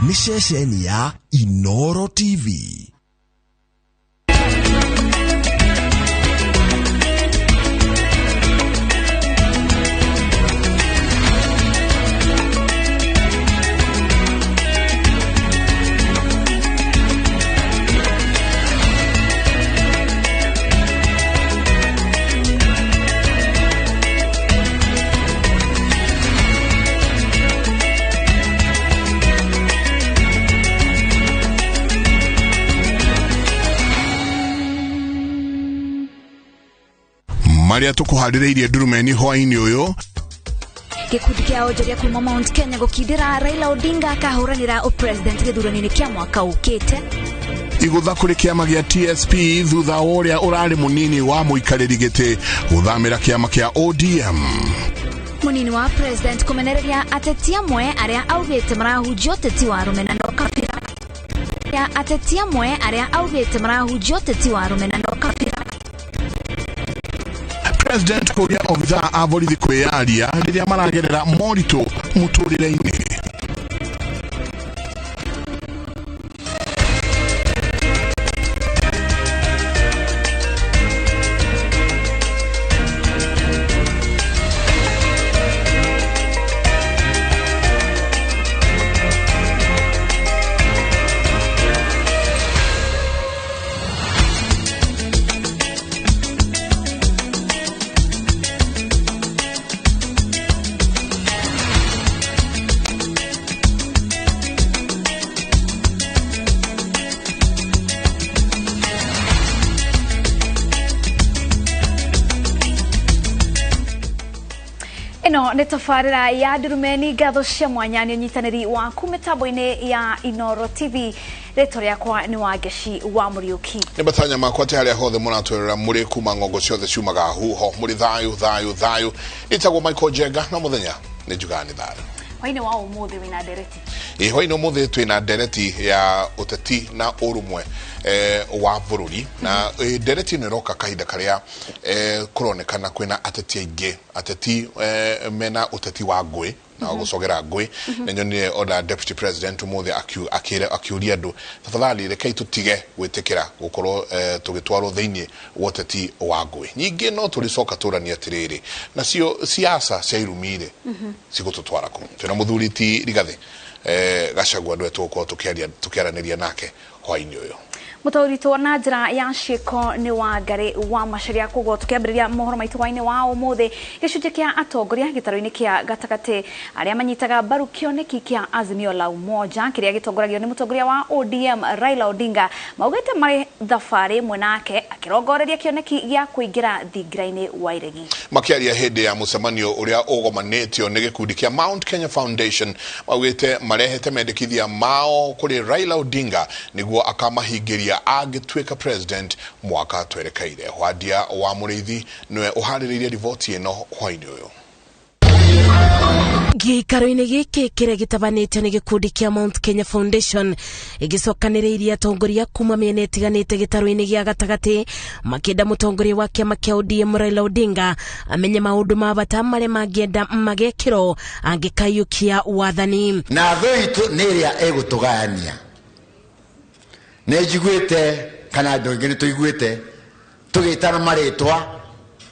Nĩ ceceni ya Inoro TV. Marĩa tũkũharĩrĩirie ndurumeni hwainĩ ũyũ. Gĩkundi kĩa onjoria kuma Mount Kenya gũkindĩra Raila Odinga akahũranĩra ũpresident gĩthurano-inĩ kĩa mwaka ũkĩte. Igũtha kũrĩ kĩama gĩa TSP thutha wa ũrĩa ũrarĩ mũnini wa mũikarĩri gĩtĩ gũthamĩra kĩama kĩa ODM. Mũnini wa president kũmenereria ateti amwe arĩa augĩte marahunjia ũteti wa rũmena na ũkabira. Ateti amwe arĩa augĩte marahunjia ũteti wa rũmena na ũkabira. President kũria obithaa a borithi kwĩyaria rĩrĩa maragerera moritũ mũtũrĩre-inĩ. Ĩno nĩ tabarĩra ya ndurumeni. Ngatho cia mwanya nĩ ũnyitanĩri waku mĩtambo-inĩ ya Inoro TV. Rĩtwa rĩakwa nĩ Wangeci wa Mũriũki. Nĩ matanya makwa atĩ harĩa hothe mũratwerera mũrĩ kuma ng'ongo ciothe ciumaga huho mũrĩ thayũ thayũ thayũ. Nĩtagwo Michael Njenga na mũthenya nĩ njugaga nĩ thayũ. Hwainĩ wa ũmũthĩ wĩna ndereti. Ĩ hwainĩ ũmũthĩ twĩna ndereti ya ũteti na ũrũmwe wa bũrũri na ndereti ĩno ĩroka kahinda karĩa kũronekana kwĩna ateti aingĩ, ateti mena ũteti wa ngũĩ na gũcogera ngũĩ. Nĩ nyonire ona deputy president ũmũthĩ akĩũria andũ, tafadhali rekei tũtige gwĩtĩkĩra gũkorwo tũgĩtwarwo thĩinĩ wa ũteti wa ngũĩ. Nyingĩ no tũrĩcoka tũranie atĩrĩrĩ, nacio siasa cia irumi-rĩ cigũtũtwara kũ? Twĩna mũthuri ti Rigathĩ Gachagua, nĩwe tũgũkorwo tũkĩaranĩria nake hwainĩ ũyũ. Mũtaũritwo na njĩra ya ciĩko nĩ Wangarĩ wa Macharia. Koguo tũkĩambĩrĩria mohoro maitũ hwainĩ wa ũmũthĩ, gĩcunjĩ kĩa atongoria gĩtarũ-inĩ kĩa gatagatĩ arĩa manyitaga mbaru kĩoneki kĩa Azimio la Umoja kĩrĩa gĩtongoragio nĩ mũtongoria wa ODM Raila Odinga maugĩte marĩ thabarĩ ĩmwe nake akĩrongoreria kĩoneki gĩa kũingĩra thingira-inĩ wa iregi. Makĩaria hĩndĩ ya mũcemanio ũrĩa ũgomanĩtio nĩ gĩkundi kĩa Mount Kenya Foundation, maugĩte marehete mendekithia mao kũrĩ Raila Odinga nĩguo akamahingĩria angĩtuĩka president mwaka twerekeire. Hwadia wa Mũrĩithi nĩwe ũharĩrĩirie riboti ĩno hwainĩ ũyũ. Gĩikaro-inĩ gĩkĩ kĩrĩa gĩtabanĩtio nĩ gĩkundi kĩa Mount Kenya Foundation gĩcokanĩrĩirie atongoria kuma mĩena ĩtiganĩte gĩtarũ-inĩ gĩa gatagatĩ makĩenda mũtongoria wa kĩama kĩa ODM Raila Odinga amenye maũndũ ma bata marĩa mangĩenda magekĩrwo angĩkaiyũkia wathani. Na thũ itũ nĩ ĩrĩa ĩgũtũgayania. Nĩ njiguĩte kana andũ aingĩ nĩ tũiguĩte tũgĩtana marĩtwa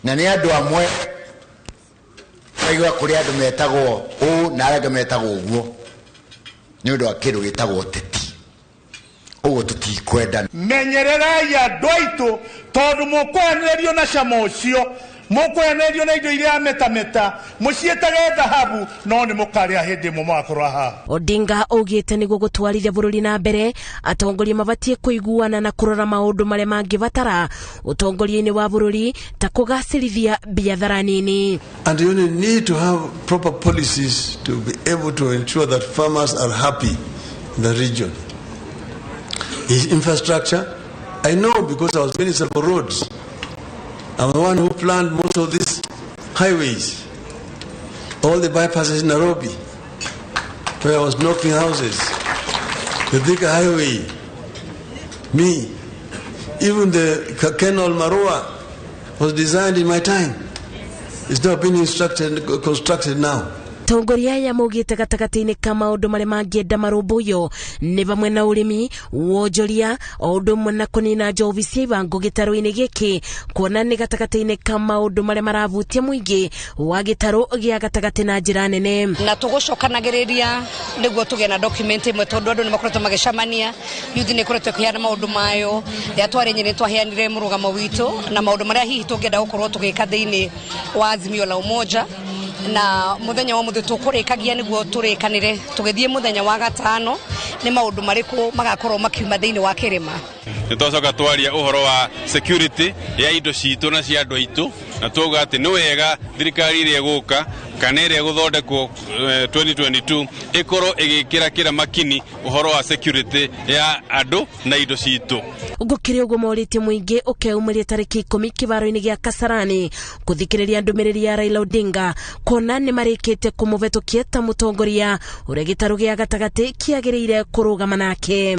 na nĩ andũ amwe tũraigua kũrĩ andũ metagwo ũũ na arĩa angĩ metagwo ũguo nĩ ũndũ wa kĩndũ gĩtagwo ũteti. Ũguo tũtikwenda. Menyererai andũ aitũ tondũ mũkũhenererio na cama ũcio, mũkũhenererio na indo iria metameta, mũciĩtage thahabu, no nĩ mũkarĩa hĩndĩ ĩmwe mũgakorwo haha. Odinga augĩte nĩguo gũtwarithia bũrũri na mbere atongoria mabatiĩ kũiguana na kũrora maũndũ marĩa mangĩbatara ũtongoria-inĩ wa bũrũri ta kũgacĩrithia biathara nini. And you only need to have proper policies to be able to ensure that farmers are happy in the region. His infrastructure, I know because I was Minister for Roads. I'm the one who planned most of these highways, all the bypasses in Nairobi, where I was knocking houses, the Thika Highway, me, even the Kenol Marua was designed in my time. It's not being constructed now. Atongoria aya maugĩte gatagatĩ-inĩ ka maũndũ marĩa mangĩenda marũmbũiyo nĩ vamwe na ũrĩmi, wonjoria, o ũndũ ũmwe na kũnina njovi cia ibango gĩtarũ-inĩ gĩkĩ, kuona nĩ gatagatĩ-inĩ ka maũndũ marĩa maravutia mũingĩ wa gĩtarũ gĩa gatagatĩ na njĩra nene. Na tũgũcokanagĩrĩria nĩguo tũgĩe na document ĩmwe tondũ andũ nĩ makoretwo magĩcemania, youth nĩ ĩkoretwo ĩkĩheana maũndũ mayo, rĩrĩa twarĩ nyene twaheanire mũrũgamo witũ na maũndũ marĩa hihi tũngĩenda gũkorwo tũgĩka thĩinĩ wa Azimio la Umoja. Na muthenya wa muthe tukurikagia niguo turikanire tugithie muthenya wa gatano ni maundu mariku magakorwo makiuma thiini wa kirima. Nitwacoka twaria uhoro wa security ya indo citu na cia andu aitu, na twauga ati ni wega thirikari iria iguka kana iria iguthondekwo 2022 ikorwo igikira kira makini uhoro wa security ya andu na indo citu. Gukiri uguo moritie muingi ukeumiria tariki 10 kibaro-ini gia Kasarani kuthikiriria ndumiriri ya Raila Odinga kuona ni marikite kumuvetukia ta mutongoria uria gitaru gia gatagati kiagiriire kurugama nake.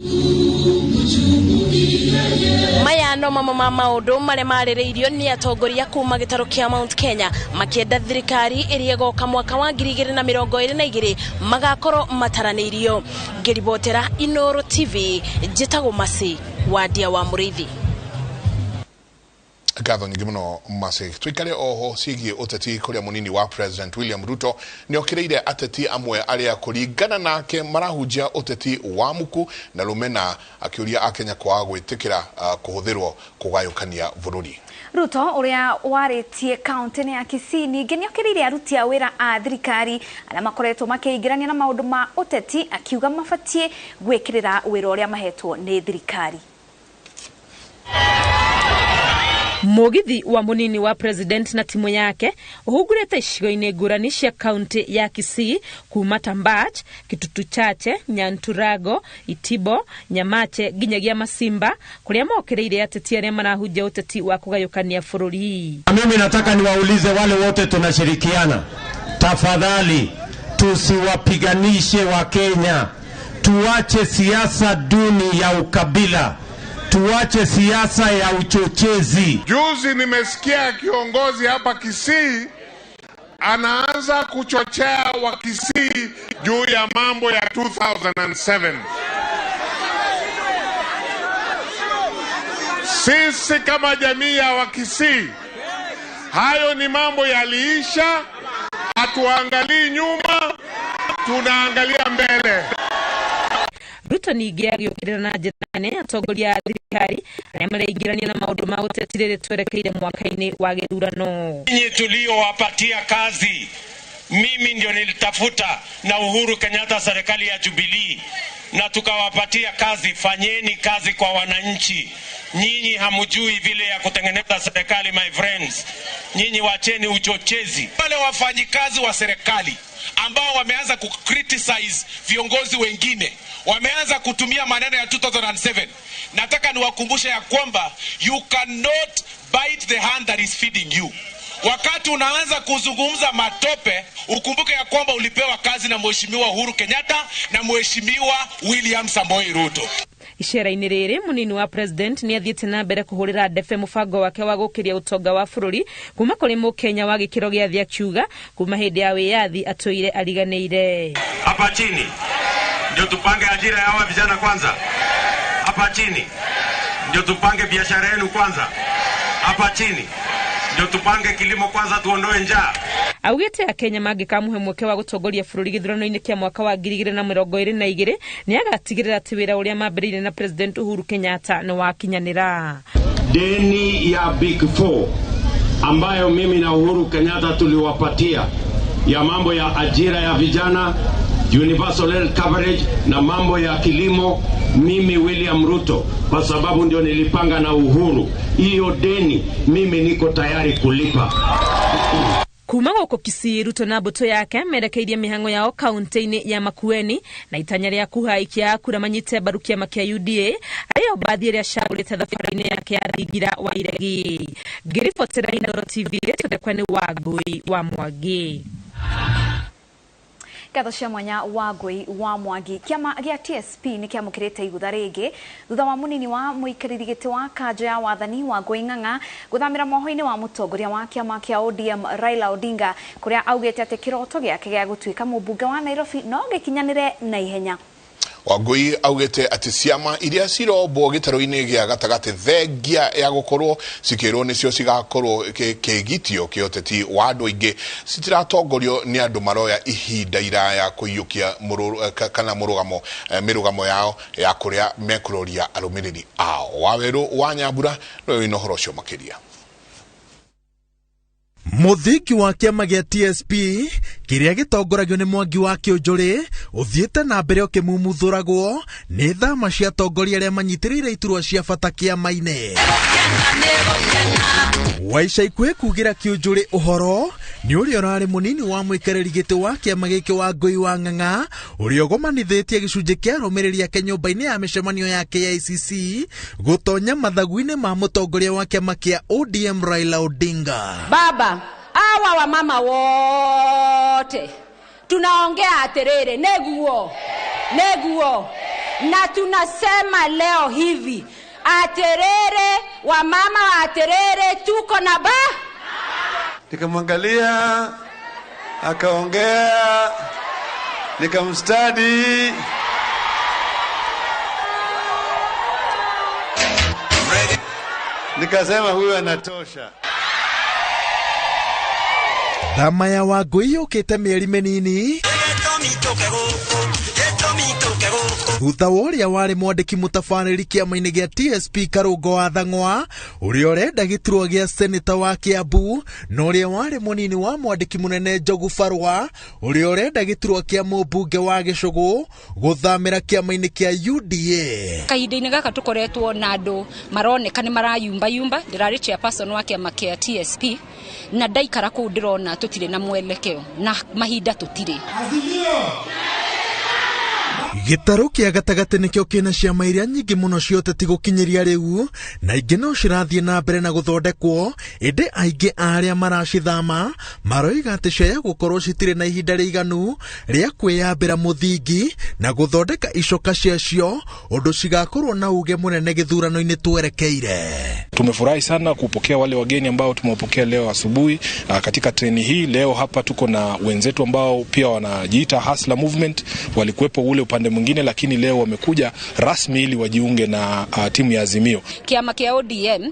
Maya no mamwe ma maundu maria marĩrĩirio nĩ atongoria kuma gĩtarũ kĩa Mount Kenya makĩenda thirikari ĩrĩa ĩgoka mwaka wa 2022 magakorwo mataranĩirio. Ngĩribotera Inoro TV, njĩtagwo Masi Wadia wa Mũrĩithi. Ngatho nyingĩ mũno Masi. Tuikare oho ciĩgiĩ ũteti kũrĩa mũnini wa President William Ruto nĩokĩrĩire ateti amwe arĩa kũringana nake marahunjia ũteti wa muku na rũmena, akĩũria akenya kwaga gwĩtĩkĩra kũhũthĩrwo kũgayũkania bũrũri. Ruto ũrĩa warĩtie kaunti-inĩ ya Kisii ningĩ nĩokĩrĩire aruti a wĩra a thirikari arĩa makoretwo makĩingĩrania na maũndũ ma ũteti, akiuga mabatiĩ gwĩkĩrĩra wĩra ũrĩa mahetwo nĩ thirikari. Mugithi wa munini wa president na timu yake uhugurete icigo-inĩ ngũrani cia kaunti ya Kisii kuma Tambach, Kitutu Chache, Nyanturago, Itibo, Nyamache nginyagia Masimba kuria mokereire ateti aria marahunjia uteti wa kugayukania bũrũri. Mimi nataka niwaulize wale wote tunashirikiana, tafadhali tusiwapiganishe wa Kenya, tuache siasa duni ya ukabila, tuache siasa ya uchochezi. Juzi nimesikia kiongozi hapa Kisii anaanza kuchochea wa Kisii juu ya mambo ya 2007. Sisi kama jamii ya Wakisii, hayo ni mambo yaliisha, hatuangalii nyuma, tunaangalia mbele. Ruto ningĩ agĩũkĩrĩra na njĩra nene atongoria a thirikari arĩa mareingĩrania na maũndũ ma ũteti rĩrĩ twerekeire mwaka-inĩ wa gĩthurano. Nyinyi tuliowapatia kazi, mimi ndio nilitafuta na Uhuru Kenyatta serikali ya Jubilee na tukawapatia kazi. Fanyeni kazi kwa wananchi. Nyinyi hamujui vile ya kutengeneza serikali, my friends. Nyinyi wacheni uchochezi. Wale wafanyikazi wa serikali ambao wameanza ku-criticize viongozi wengine, wameanza kutumia maneno ya 2007. Nataka niwakumbushe ya kwamba you cannot bite the hand that is feeding you. Wakati unaanza kuzungumza matope, ukumbuke ya kwamba ulipewa kazi na Mheshimiwa Uhuru Kenyatta na Mheshimiwa William Samoei Ruto. Icera-inĩ rĩrĩ munini wa president nĩ athiĩte na mbere kũhũrĩra ndebe mũbango wake wa gũkĩria ũtonga wa bũrũri kuma kũrĩ mũkenya wa gĩkĩro gĩa thĩ, akiuga kuma hĩndĩ ya wĩyathi atũire ariganĩire. Hapa chini ndio tupange ajira ya hawa vijana kwanza. Hapa chini ndio tupange biashara yenu kwanza. Hapa chini ndio tupange kilimo kwanza, tuondoe njaa. Augite akenya mangĩkamũhe mweke wa gũtongoria bũrũri gĩthurano-inĩ kĩa mwaka wa 2022 nĩagatigĩrĩra atĩ wĩra ũrĩa mambĩrĩirie na President Uhuru Kenyatta nĩ wakinyanĩra. Deni ya Big Four ambayo mimi na Uhuru Kenyatta tuliwapatia ya mambo ya ajira ya vijana, universal health coverage na mambo ya kilimo, mimi William Ruto, kwa sababu ndio nilipanga na Uhuru, hiyo deni mimi niko tayari kulipa. Kuma gũkũ Kisii, Ruto na mbũtũ yake merekeirie mĩhang'o yao kaunti-inĩ ya Makueni na itanya rĩa kuha aikia a kura manyite mbaru kĩama kĩa UDA arĩo mbathi ĩrĩa acagũrĩte thabarĩ-inĩ yake ya thingira wa iregi. Ngĩribotera Inoro TV, rĩtwa rĩakwa nĩ Wangũi wa Mwangi. Ngatho cia mwanya wa Ngui wa Mwangi. Kiama gia TSP nĩ kĩamũkĩrĩte igũtha rĩngĩ thutha wa mũnini wa mũikarĩri gĩtĩ wa kanjũ ya wathani wa Ngui Ng'ang'a gũthamĩra moho-inĩ wa mũtongoria wa kĩama kĩa ODM Raila Odinga, kũrĩa augĩte atĩ kĩroto gĩake gĩa gũtuĩka mũmbunge wa Nairobi no gĩkinyanĩre na ihenya. Wangui augĩte atĩ ciama iria cirombwo gĩtarũ-inĩ gĩa gatagatĩ thengia ya gũkorwo cikĩrwo nĩcio cigakorwo kĩgitio kĩa ũteti wa andũ aingĩ citiratongorio nĩ andũ maroya ihinda iraya kũiyũkia kana mũrũgamo mĩrũgamo yao ya kũrĩa mekũroria arũmĩrĩri ao. Wawerũ wa Nyambura nĩwe wĩna ũhoro ũcio makĩria. Mũthingi wa kĩama gĩa TSP kĩrĩa gĩtongoragio nĩ Mwangi wa Kĩũnjũrĩ ũthiĩte na mbere ũkĩmumuthũragwo nĩ thama cia atongoria arĩa manyitĩrĩire iturwa cia bata kĩama-inĩ. Wa ica ikuhĩ kugĩra Kĩũnjũrĩ ũhoro nĩ ũrĩa ũrarĩ mũnini wa mũikarĩri gĩtĩ wa kĩama gĩkĩ wa Ngui wa Ng'ang'a, ũrĩa ũgomanithĩtie gĩcunjĩ kĩa arũmĩrĩri ake nyũmba-inĩ ya mĩcemanio ya KICC gũtonya mathagu-inĩ ma mũtongoria wa kĩama kĩa ODM Raila Odinga. Baba, hawa wamama wote tunaongea atiriri neguo neguo, na tunasema leo hivi atiriri, wamama wa atiriri tuko na ba. Nikamwangalia akaongea, nikamstudy. Nikasema huyu anatosha. Thama ya Wangui yũkĩte mĩeri mĩnini thutha wa ũrĩa warĩ mwandĩki mũtabarĩri kĩama-inĩ gĩa TSP Karũngo wa Thang'wa, ũrĩa ũrenda gĩturwa gĩa seneta wa Kiambu, na ũrĩa warĩ mũnini wa mwandĩki mũnene Njogu Barũa, ũrĩa ũrenda gĩturwa kĩa mũmbunge wa Gĩcũgũ gũthamĩra kĩama-inĩ kĩa UDA. Kahinda-inĩ gaka tũkoretwo na andũ maroneka nĩ marayumbayumba. Ndĩrarĩ chairperson wa kĩama kĩa TSP na ndaikara kũu ndĩrona tũtirĩ na mwelekeo na mahinda tũtirĩ. Gĩtarũ kĩa gatagatĩ nĩkĩo kĩna ciama iria nyingĩ mũno cia ũteti gũkinyĩria rĩu, na ingĩ no cirathiĩ na mbere na gũthondekwo, ĩndĩ aingĩ a arĩa maracithama maroiga atĩ ciaya gũkorwo citirĩ na ihinda rĩiganu rĩa kwĩyambĩra mũthingi na gũthondeka icoka ciacio ũndũ cigakorwo na uge mũnene gĩthurano-inĩ twerekeire. Tumefurahi sana kupokea wale wageni ambao tumewapokea leo asubuhi katika treni hii. Leo hapa tuko na wenzetu ambao pia wanajiita Hustler Movement, walikuwepo ule upande mwingine, lakini leo wamekuja rasmi ili wajiunge na timu ya Azimio. Kiama kia ODM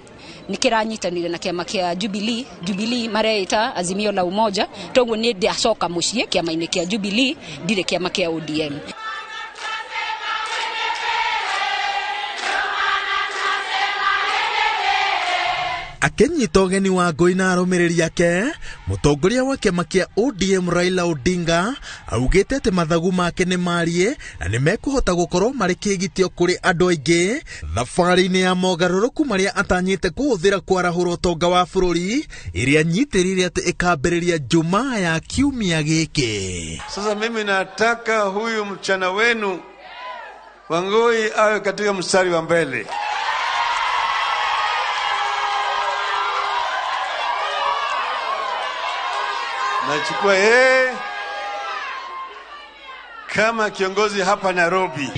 nĩ kĩranyitanĩire na kĩama kĩa Jubilee, Jubilee mareita Azimio la Umoja, toguo nĩ ndacoka mũciĩ kĩama-inĩ kĩa Jubilee, ndirĩ kĩama kĩa ODM. Akĩnyita ũgeni wa Ngui na arũmĩrĩri ake, mũtongoria wa kĩama kĩa ODM Raila Odinga augĩte atĩ mathagu make nĩ marie na nĩ mekũhota gũkorwo marĩ kĩgitio kũrĩ andũ aingĩ thabarĩ-inĩ ya mogarũrũku marĩa atanyĩte kũhũthĩra kwarahũra ũtonga wa bũrũri ĩrĩa nyitĩrĩire atĩ ĩkambĩrĩria Jumaa ya kiumia gĩkĩ. Sasa mimi nataka huyu mchana wenu Wangui awe katika mstari wa mbele. Nachukua yeye kama kiongozi hapa Nairobi.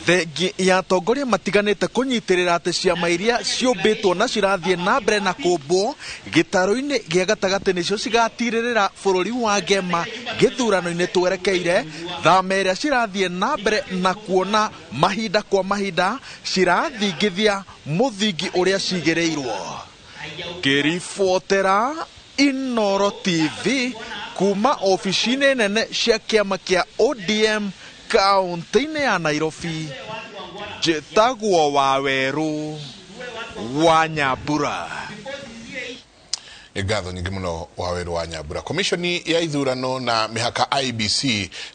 Thengi ya atongoria matiganĩte kũnyitĩrĩra atĩ ciama iria ciũmbĩtwo na cirathiĩ na mbere na kũmbwo gĩtarũ-inĩ gĩa gatagatĩ nĩcio cigatirĩrĩra bũrũri wa ngema gĩthurano-inĩ twerekeire, thama ĩrĩa cirathiĩ na mbere na kuona mahinda kwa mahinda cirathingithia mũthingi ũrĩa cigĩrĩirwo. Ngĩribotera Inoro TV kuma ofici-inĩ nene cia kĩama kĩa ODM kaunti-inĩ ya Nairobi, njĩtagwo Wawerũ wa Nyambura. Nĩ ngatho nyingĩ mũno Wawerũ wa Nyambura. Komishoni ya ithurano na mĩhaka IEBC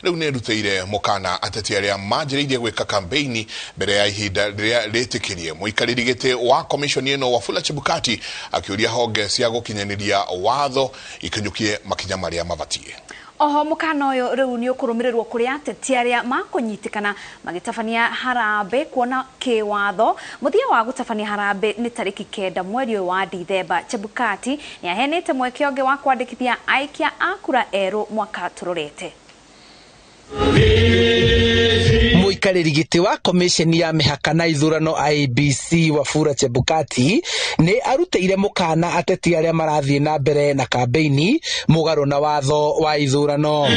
rĩu nĩ ĩrutĩire mũkana ateti arĩa manjĩrĩirie gwĩka kambeini mbere ya ihinda rĩrĩa rĩtĩkĩrie. Mũikarĩri gĩtĩ wa komishoni ĩno Wafula Chebukati akĩũria honge cia gũkinyanĩria watho ikinyũkie makinya marĩa mabatiĩ. Oho mũkana ũyũ rĩu nĩ ũkũrũmĩrĩrwo kũrĩ ateti arĩa makũnyitĩkana magĩtabania harambĩ kuona kĩwatho mũthia wa gũtabania harambĩ nĩ tarĩki 9 mweri ũyũ wa Dithemba. Chebukati nĩ aheanĩte mweke ũngĩ wa kwandĩkithia aikia a kura erũ mwaka tũrorete. Mũikarĩri gĩtĩ wa komisheni ya mĩhaka na ithurano IEBC Wafula Chebukati nĩ arutĩire mũkana ateti arĩa marathiĩ na mbere na kambeini mũgarũ na watho wa ithurano.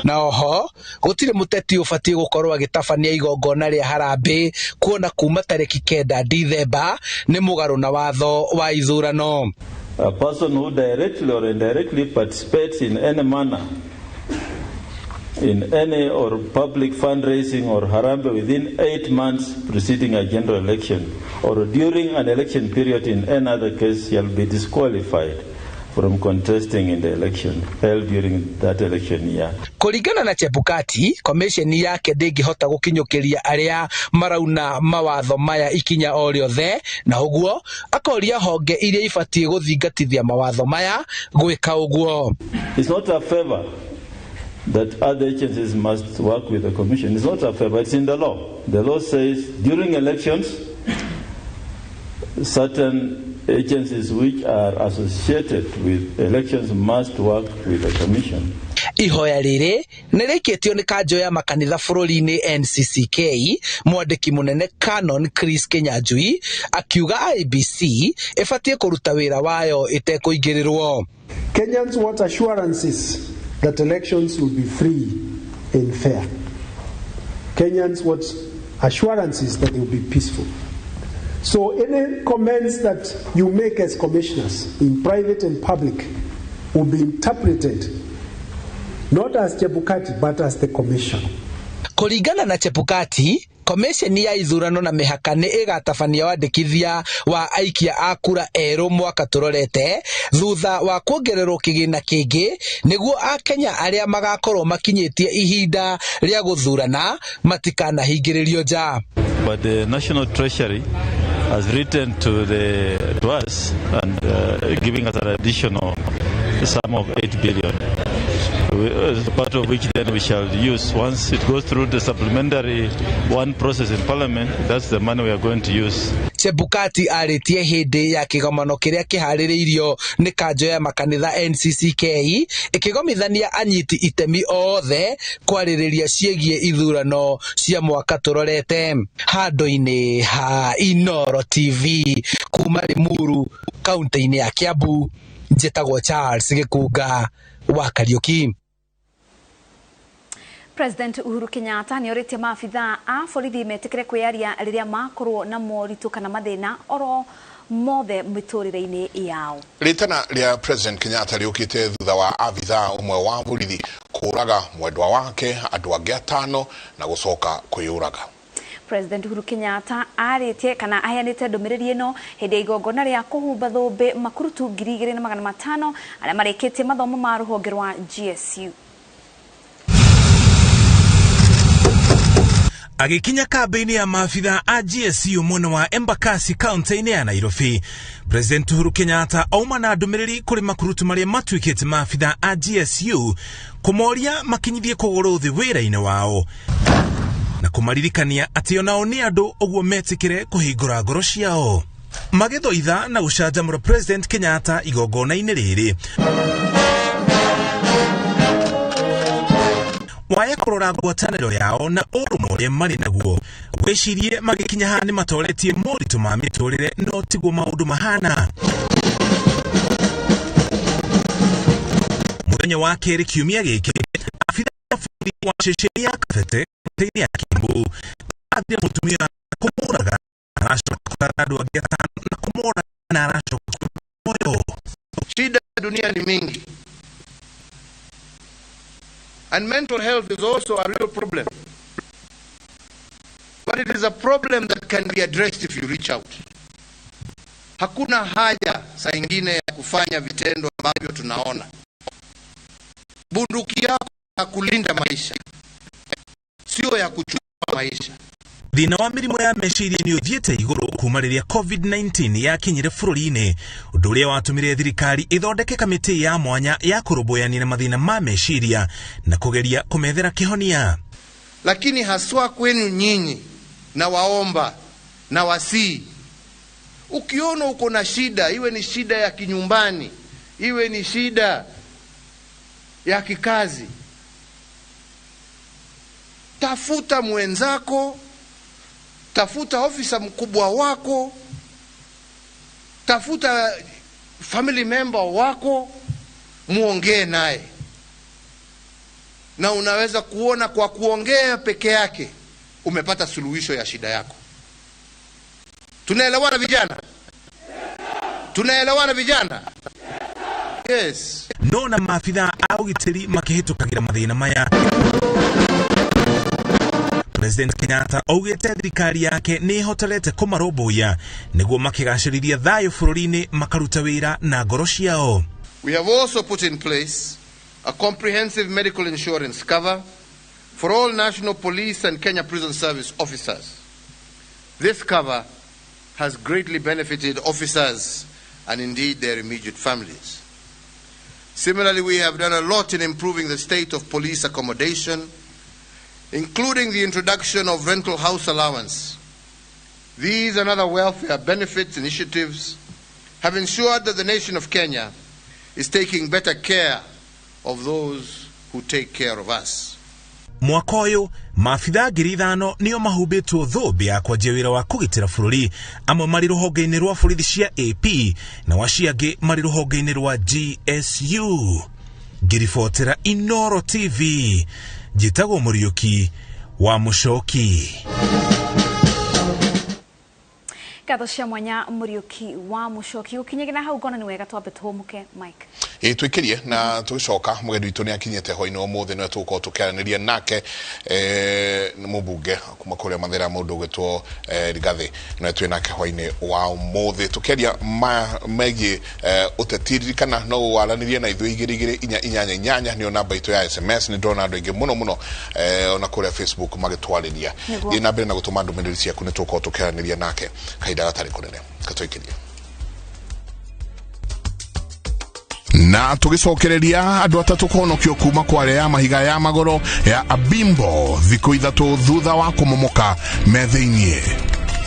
Na oho gũtirĩ mũteti ũbatiĩ gũkorwo agĩtabania igongona rĩa harambĩ kuona kuma tarĩki 9 Dithemba nĩ mũgarũ na watho wa ithurano. A person who directly or indirectly participates in any manner in any or public fundraising or harambee within 8 months preceding a general election or during an election period in any other case shall be disqualified from contesting in the election held during that election year. Kũringana na Chebukati, komisheni yake ndĩngĩhota gũkinyũkĩria arĩa marauna mawatho maya ikinya o rĩothe, na ũguo akoria honge iria ibatiĩ gũthingatithia mawatho maya gwĩka ũguo. It's not a favor that other agencies must work with the commission. It's not a favor, it's in the law. The law says during elections, certain agencies which are associated with elections must work with the commission. Ihoya rĩrĩ nĩ rĩikĩtio nĩ kanjũ ya makanitha bũrũri-inĩ NCCK, mwandĩki mũnene Canon Chris Kinyanjui akiuga IEBC ĩbatiĩ kũruta wĩra wayo ĩtekũingĩrĩrwo. Kenyans want assurances that elections will be free and fair. Kenyans want assurances that they will be peaceful. So any comments that you make as commissioners in private and public will be interpreted not as Chebukati but as the commission. Kũringana na Chebukati, komisheni ya ithurano na mĩhaka nĩ ĩgatabania wandĩkithia wa aikia a kura erũ mwaka tũrorete thutha wa kuongererwo kĩgĩna kĩngĩ nĩguo akenya arĩa magakorwo makinyĩtie ihinda rĩa gũthurana matikanahingĩrĩrio nja. But the National Treasury has written to us and giving us an additional sum of 8 billion, part of which then we shall use once it goes through the supplementary one process in Parliament. That's the money we are going to use. Chebukati arĩtie hĩndĩ ya kĩgomano kĩrĩa kĩharĩrĩirio nĩ kanjũ ya makanitha NCCK ĩkĩgomithania anyiti itemi othe kwarĩrĩria ciĩgiĩ ithurano cia mwaka tũrorete. Handũ-inĩ ha Inooro TV kuma Limuru kaunti-inĩ ya Kiambu, njĩtagwo Charles Gĩkunga wa Kariuki. President Uhuru Kenyatta nĩ orĩtie maabithaa a borithi metĩkĩre kwĩyaria rĩrĩa makorwo na moritũ kana mathĩna oro mothe mĩtũrĩre-inĩ yao. Rĩtana rĩa President Kenyatta rĩũkĩte thutha wa abithaa ũmwe wa borithi kũũraga mwendwa wake, andũ angĩ atano na gũcoka kwĩyũraga. President Uhuru Kenyatta arĩtie kana aheanĩte ndũmĩrĩri ĩno hĩndĩ ya igongona rĩa kũhumba thũmbĩ makurutu 2500 arĩa marĩkĩtie mathomo ma rũhonge rwa GSU. Agĩkinya kambĩ-inĩ ya maabithaa a GSU mwena wa Embakasi kaunti-inĩ ya Nairobi, President Uhuru Kenyatta auma na ndũmĩrĩri kũrĩ makurutu marĩa matuĩkĩte maabithaa a GSU kũmoria makinyithie kũgũrũ thĩ wĩra-inĩ wao na kũmaririkania atĩ onao nĩ andũ ũguo metĩkĩre kũhingũra ngoro ciao. Magĩthoitha na gũcanjamũra President Kenyatta igongona-inĩ rĩrĩ waya kũrora ngwatanĩro yao na ũrũmwe ũrĩa marĩ naguo wĩcirie magĩkinya haha nĩ matoretie moritũ ma mĩtũrĩre no tiguo maũndũ mahana. Mũthenya wa kerĩ kiumia gĩkĩ, abithaa borithi wa ceceni ya Kabete kaunti-inĩ ya Kiambu athire mũtumia kũmũraga aracoka kũratha andũ angĩ atano na kũmũraga na aracoka muoyo. Shida dunia ni mingi. And mental health is also a real problem. But it is a problem that can be addressed if you reach out. Hakuna haja saa ingine ya kufanya vitendo ambavyo tunaona. Bunduki yako ya kulinda maisha, sio ya kuchukua maisha. Thĩna wa mĩrimũ ya meciria nĩ ũthiĩte igũrũ kuma rĩrĩa COVID-19 yakinyire bũrũri-inĩ, ũndũ ũrĩa watũmire thirikari ĩthondeke kamĩtĩ ya mwanya ya kũrũmbũyania na mathĩna ma meciria na kũgeria kũmethera kĩhonia. Lakini haswa kwenu nyinyi, na waomba na wasii, ukiona uko na shida, iwe ni shida ya kinyumbani, iwe ni shida ya kikazi, Tafuta mwenzako, tafuta ofisa mkubwa wako, tafuta family member wako, muongee naye, na unaweza kuona kwa kuongea peke yake umepata suluhisho ya shida yako. Tunaelewana vijana? Tunaelewana vijana? Yes. No na maabithaa a ũgitĩri makĩhĩtũkagĩra mathĩna maya. President Kenyatta augĩte thirikari yake nĩ ĩhotorete kũmarũmbũiya nĩguo makĩgacĩrithia thayũ bũrũri-inĩ makaruta wĩra na ngoro ciao. We have also put in place a comprehensive medical insurance cover for all National Police and Kenya Prison Service officers. This cover has greatly benefited officers and indeed their immediate families. Similarly, we have done a lot in improving the state of police accommodation, including the introduction of rental house allowance. These and other welfare benefits initiatives have ensured that the nation of Kenya is taking better care of those who take care of us. Mwaka ũyũ maabithaa 5,000 nĩo mahumbĩtwo thũmbĩ ya kwanjia wĩra wa kũgitĩra bũrũri, amwe marĩ rũhonge-inĩ rwa borithi cia AP na acio angĩ marĩ rũhonge-inĩ rwa GSU. Ngĩribotera Inoro TV, njĩtagwo Mũriũki wa Mũcoki. Ngatho cia mwanya Mũriũki wa Mũcoki. Gũkinyagĩra hau ngona nĩ wega twambe tũhũmũke Mike. Ĩ twĩkĩrie na tũgĩcoka mũgeni witũ nĩ akinyĩte hwainĩ ũmũthĩ nĩwe tũgũkorwo tũkĩaranĩria nake, nĩ mũmbunge kuma kũrĩa Mathĩra, mũndũ ũgwĩtwo Rigathĩ, nĩwe twĩ nake hwainĩ wa ũmũthĩ tũkĩaria megiĩ ũteti. Ririkana no waranĩrie na ithuĩ 22488 nĩyo namba itũ ya SMS. Nĩ ndĩrona andũ aingĩ mũno mũno ona kũrĩa Facebook magĩtwarĩria. Thiĩ na mbere na gũtũma ndũmĩrĩri ciaku, nĩ tũgũkorwo tũkĩaranĩria nake kahinda gatarĩ kũnene. Katũikĩrie na tũgĩcokereria andũ atatũ kũhonokio kuma kware ya mahiga ya magũrũ ya Abimbo thikũ 3 thutha wa kũmomoka me thĩiniĩ.